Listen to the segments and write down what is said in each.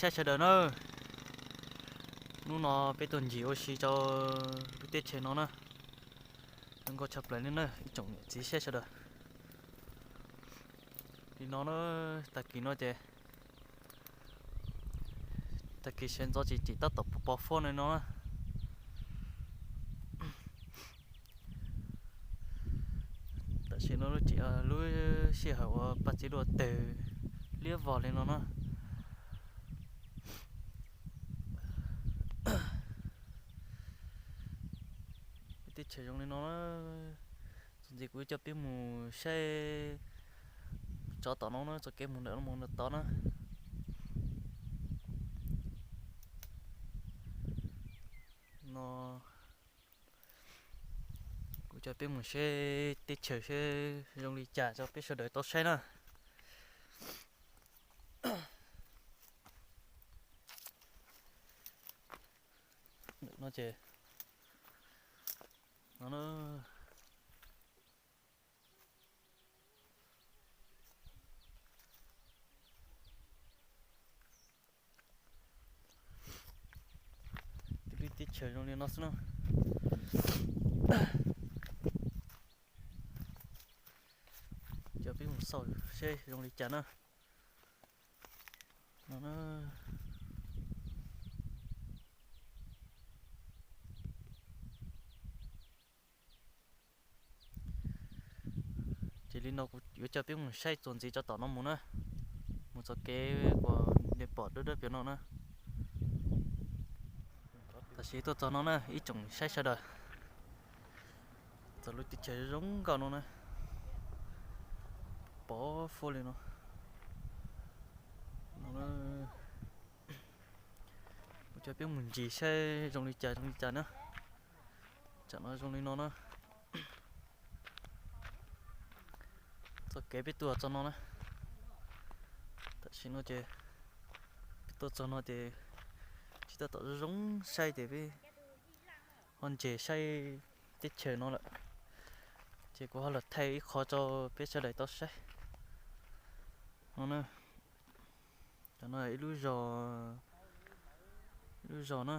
Saib sawv daws na, hnub no peb tuaj ncig ua si rau lub teb chaws no na, zoo nkauj tshaj plaws li na ib tsoom niam txiv saib sawv daws. Li no na, tag kis no ces, tag kis sawv ntxov ces tab tom pos pos huab li no na. Tam sim no ces lub sij hawm uas paj txiv duaj tawg liab vog li no na. Teb chaws zoo li no na, txuas ntxiv kuv coj peb mus saib tsov tom no na, txoj kev mus ntawm no mus ntawm tod na. No, kuv coj peb mus saib teb chaws seb zoo li cas rau peb sawv daws tau saib na. Ntawm no ces, no na, tib lub teb chaws zoo li no xwb na. Coj peb mus xauj seb zoo li cas na. No na, ces li no kuv yuav coj peb mus saib txuas ntxiv rau tom no mus na, mus txoj kev uas nej pom dawb dawb pem no na. Tam sim tuaj txog no na ib tsoom saib sawv daws, txog lub teb chaws zoo nkauj no na, pos huab li no. Kuv coj peb mus ncig saib zoo li cas zoo li cas na. Tsam no zoo li no na. Txoj kev peb tuaj txog no na. Tam sim no ces peb tuaj txog no ces tsis tab tom zoo zoo saib ces peb ho ncig saib teb chaws no lawm. Ces kuv ho los thaij ib qho rau peb sawv daws tau saib. No na, cov no ib lub zos, ib lub zos na.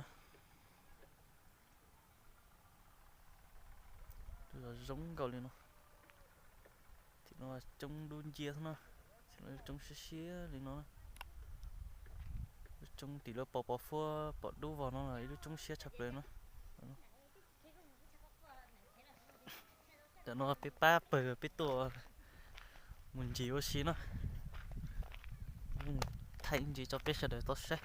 Lub zos zoo nkauj li no. Tim no coob dub nciab xwb na. Tim no coob siab siab li no. Lub coob tim lawv pos pos huab pom dub vog no ib lub coob siab tshaj plaws no. Tam no peb pab pawg peb tuaj mus ncig ua si na. Thaij ntsis rau peb sawv daws tau saib.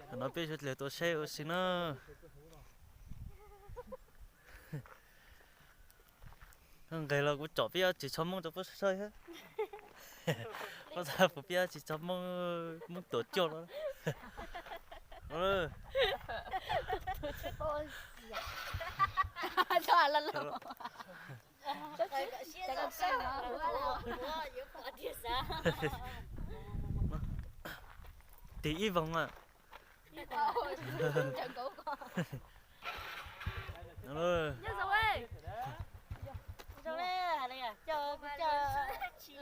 Tam no peb sawv daws tuaj saib ua si na. Nqes los kuv tsom peb ob tsis txhua moob rau puab saib. Puab xav pum peb ob tsis txhua moob, moob tuam cuaj no. Tig ib voog a.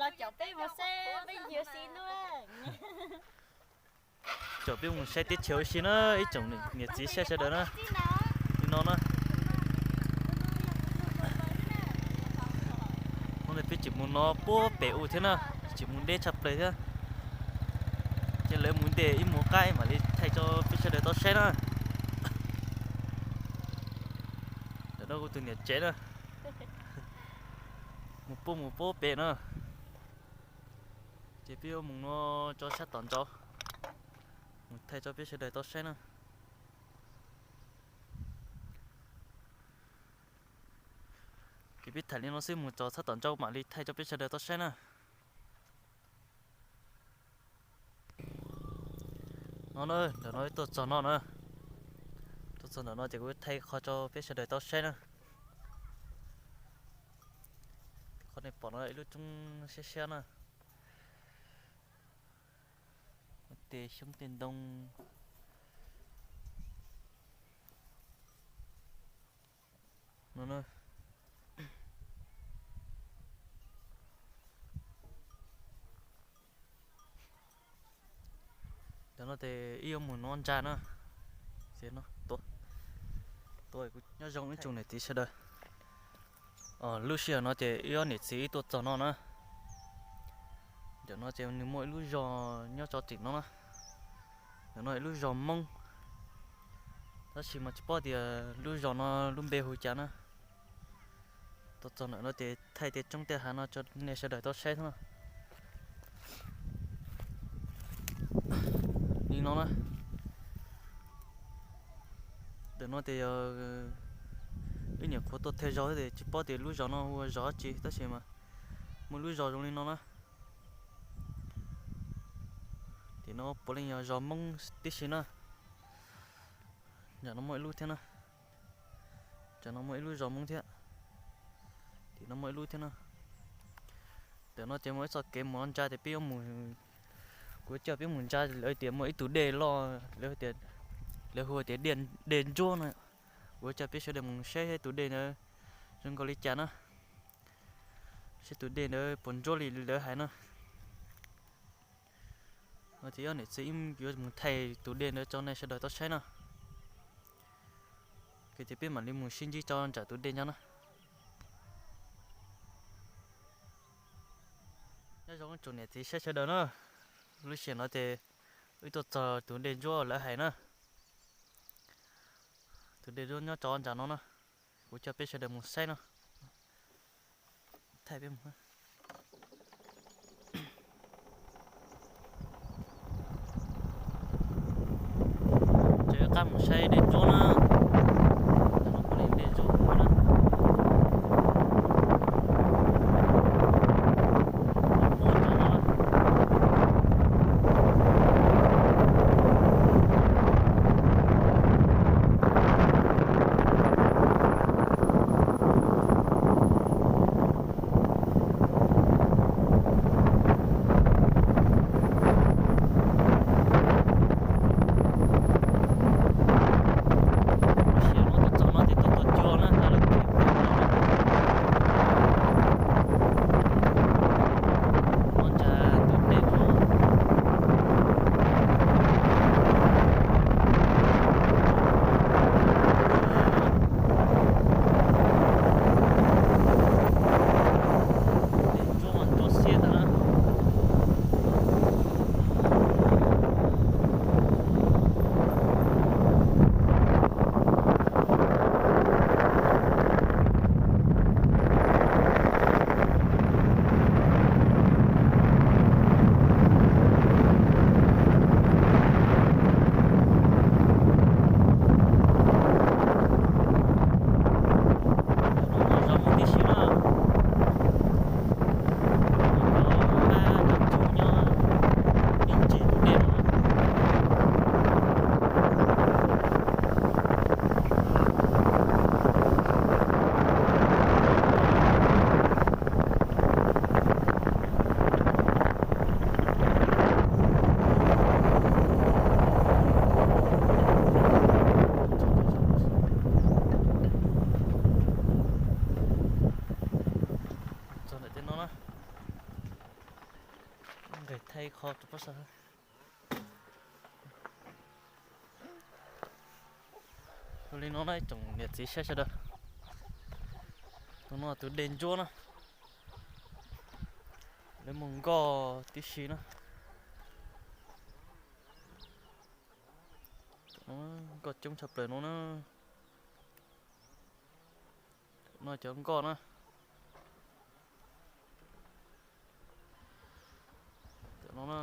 Los caum peb mus saib peb ncig ua si hnub. Caum peb mus saib teb chaws ua si na ib tsoom niam txiv saib sawv daws na. Li no na. Hnub no peb tseem mus no puag pem u thiab na, tseem mus deb tshaj plaws thiab. Ces lawv mus ntes ib mus qaib mam li thaij rau peb sawv daws tau saib na. Ntawm no kuv tus niam tsev na, mus puag mus puag pem na. Ces peb yuav mus no rau sab tom ntsaud, mus thaij rau peb sawv daws tau saib na. Ces peb thaij li no xwb, mus txog sab tom ntsaud mam li thaij rau peb sawv daws tau saib na. No na, ntawm no tuaj txog no na, tuaj txog ntawm no ces kuv thaij qhov rau peb sawv daws tau saib na. Qhov Nej pom no ib lub roob siab siab na, tej xyoob tej ntoo no na. Cov no ces ib yuav mus noj ntsa na. Ces no, tua, tua kuv nyob zoo ib tsoom niam txiv sawv daws. Lub sij hawm no ces wb ob niam txiv wb tuaj txog no na. Ntawm no ces nws muaj ib lub zos nyob tso tim no na. Ntawm no ib lub zos Hmoob, tab sis mas tsis paub tias lub zos no lub npe hu cas na. Tuaj txog ntawm no ces thaij tej roob tej hav no rau nej sawv daws tau saib thiab no. Li no na. Ntawm no ces yog wb nyuam qhuav tuaj txog zos thiab ces tsis paub tias lub zos no hu ua zos dab tsi, tab sis mas muaj lub zos zoo li no na. Tim no puav leej yog zos Hmoob tib si na. Nram no muaj ib lub thiab na. Nram no muaj ib lub zos Hmoob thiab. Tim no muaj ib lub thiab na. Ntawm no ces muaj ib txoj kev mus ntsa ces peb yuav mus, kuv coj peb mus ntsa, lawv tias muaj ib tug dej loj, lawv hu tias dej Ntsuab no. Kuv coj peb sawv daws mus saib tus dej ntawd zoo nkaus li cas na. Saib tus dej ntawd puas ntsuab li lawv hais na. Ces wb niam txiv yuav mus thaij tus dej ntawd rau nej sawv daws tau saib na. Ces peb mam li mus sib ntsib rau nram tus dej ntawd na. Nyob zoo tsoom niam txiv saib sawv daws na. Lub sij hawm no ces wb tuaj txog tus dej Ntsuab lawv hais na. Tus dej Ntsuab nyob rau nram no na. Kuv coj peb sawv daws mus saib no. Thaij peb mus. Ces wb qab mus saib dej Ntsuab na. Dej Ntsuab na. Txog ntawm tej no na, nqes thaij qho rau pab sab. Li no na tsoom niam txiv saib sawv daws, tus no tus dej Ntsuab na, lawv muaj nkoj tib si na. Nkoj coob tshaj plaws no na. No cov nkoj na. Tam no na,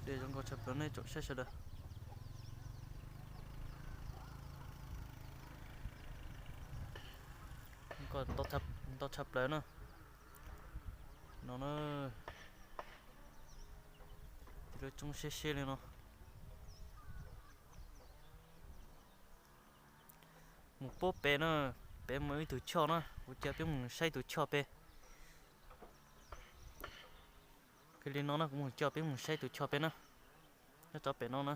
dej zoo nkauj tshaj plaws nej tsoom saib sawv daws. Nkoj ntau tshaj plaws na. No na, tus lub roob siab siab li no. Mus puab pem na, pem muaj ib tug choj na, kuv coj peb mus saib tus choj pem. Li no na, kuv mus coj peb mus saib tus choj pem na. Nyob rau pem no na,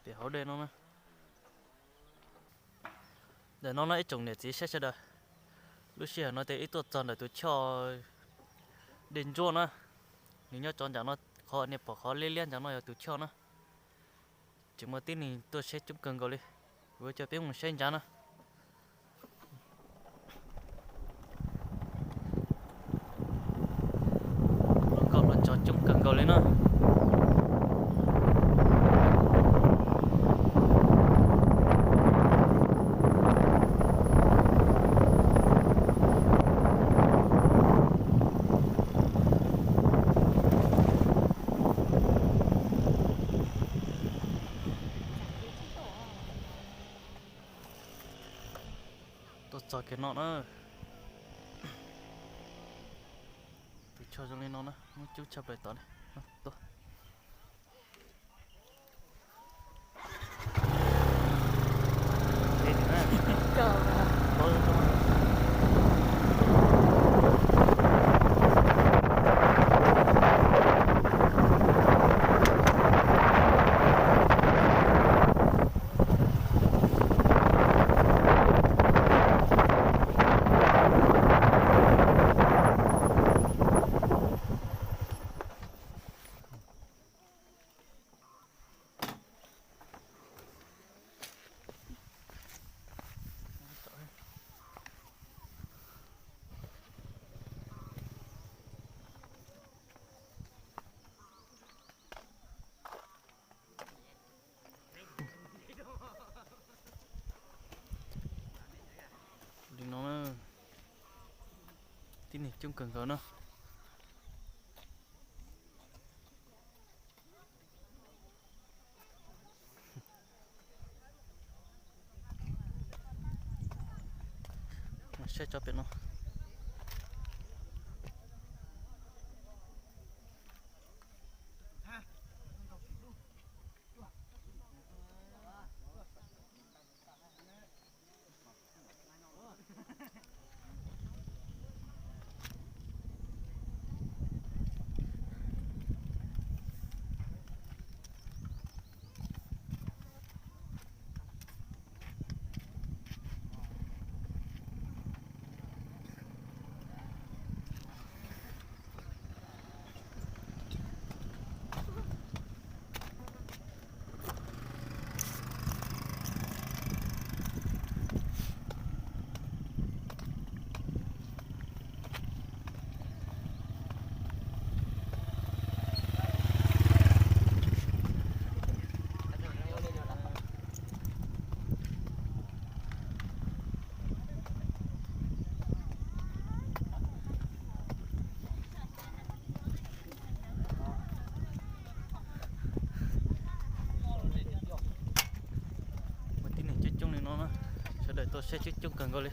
pem hauv dej no na. Ntawm no no ib tsoom niam txiv saib sawv daws, lub sij hawm no ces wb tuaj txog ntawm tus choj Dej Ntsuab na. Nws nyob rau ntawm no, qhov nej pom qhov liab liab ntawm no yog tus choj na. Tseem muaj tib neeg tuaj saib coob kawg nkaus li. Kuv coj peb mus saib ntsa na. Hluas nkauj hluas nraug coob kawg nkaus li na. Tuaj txog kiag no na. Tus choj zoo li no na, muaj coob tshaj plaws tod li. Tuaj. Li no na, tib neeg coob kawg nkaus na. Saib tso pem no. Muaj tib neeg coob coob li no na, sawv daws tuaj saib coob coob kawg nkaus li.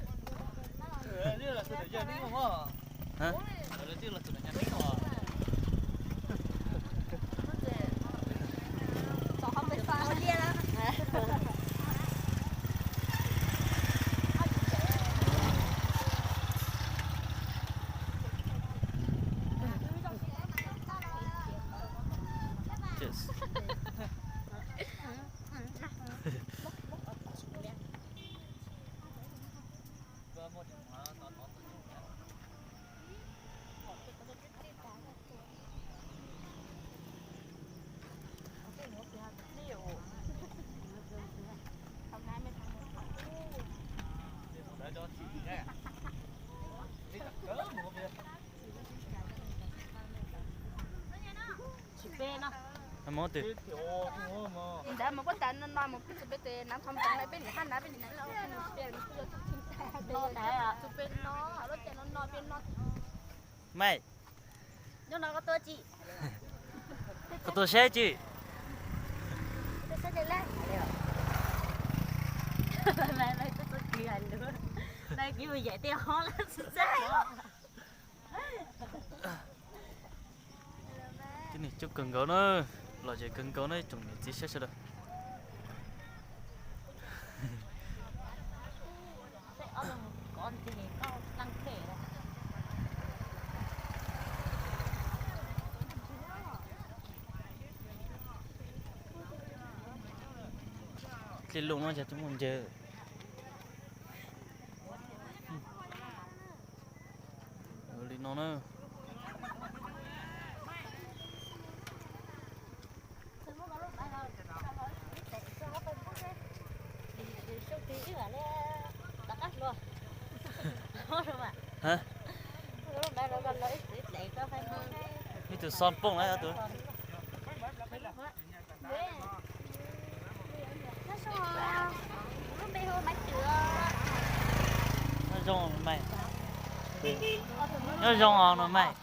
Tsis peb no. Ntawd mus kuj tas no no mus peb tsis peb tes nav thom ntawd peb nim hab nav peb nim nav tsis peb no, lub caij no no peb no. Mej, nyob no koj tuaj tsis? Koj tuaj saib tsis? Tuaj saib tej lab. Koj tuaj kis hais lus, kis mus yaim tej hob lab tsis txaj. Tib neeg coob kawg nkaus na, lom zem kawg nkaus na ib tsoom niam txiv saib sawv daws. Dlej loj no ces tub muaj ncaws li no na. Ib tug xo pooj na tus. Nyob zoo mas. Nyob zoo os no mas.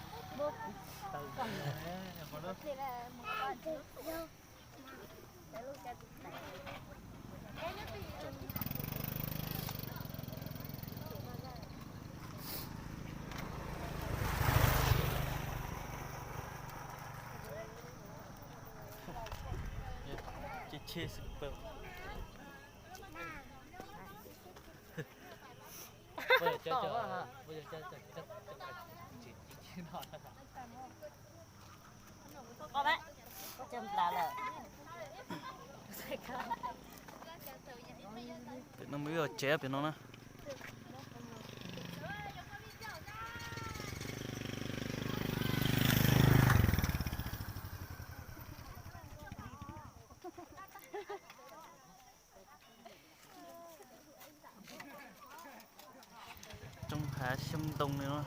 Pem no muaj ib qho tsev pem no na. Roob hav xyoob ntoo li no.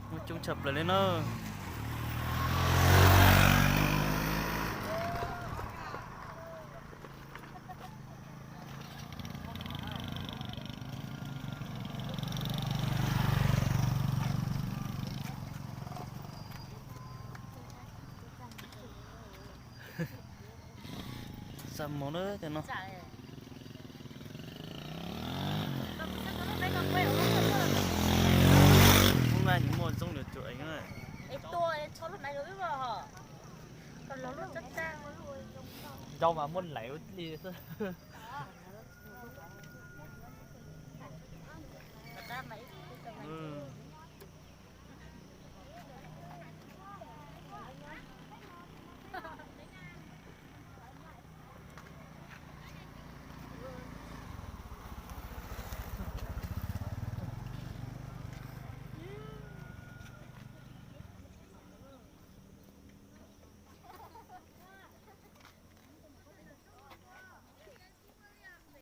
Muaj coob tshaj plaws li na. Xa mov na tej no. Hnub no tsis muaj zoo lawm tus eev na. Nrau mas muab laiv ua li xwb.